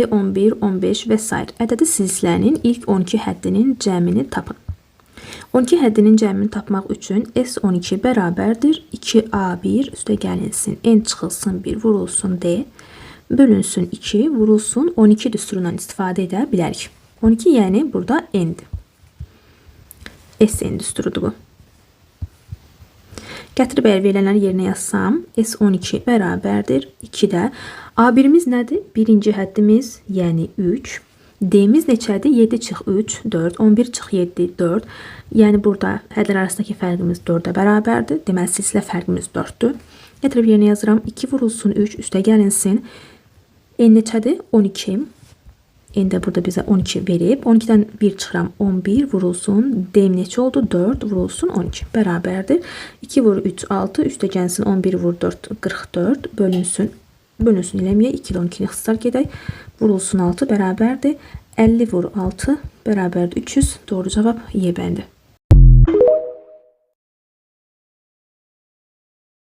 11, 15 və s. ədədi silsilənin ilk 12 həddinin cəmini tapın. 12 həddinin cəmini tapmaq üçün S12 bərabərdir 2A1 üstə gəlinsin, N çıxılsın 1 vurulsun D, bölünsün 2 vurulsun 12 düsturundan istifadə edə bilərik. 12 yəni burada N-dir. SN düsturudur bu. Gətirib əgər verilənləri yerinə yazsam, S12 bərabərdir 2-də. A1-imiz nədir? Birinci həddimiz, yəni 3. D-miz neçədir? 7 çıx 3, 4, 11 çıx 7, 4. Yəni burada hədlər arasındakı fərqimiz 4-ə bərabərdir. Deməli silsilə fərqimiz 4-dür. Gətirib yerinə yazıram. 2 vurulsun 3, üstə gəlinsin. N neçədir? 12. N də burada bizə 12 verib. 12-dən 1 çıxıram 11 vurulsun. D neçə oldu? 4 vurulsun 12 bərabərdir. 2 vur 3 6 üstə gəlsin 11 vur 4 44 bölünsün. Bölünsün eləməyək. 2 ilə 12-ni ixtisar gedək. Vurulsun 6 bərabərdir. 50 vur 6 bərabərdir 300. Doğru cavab Y bəndi.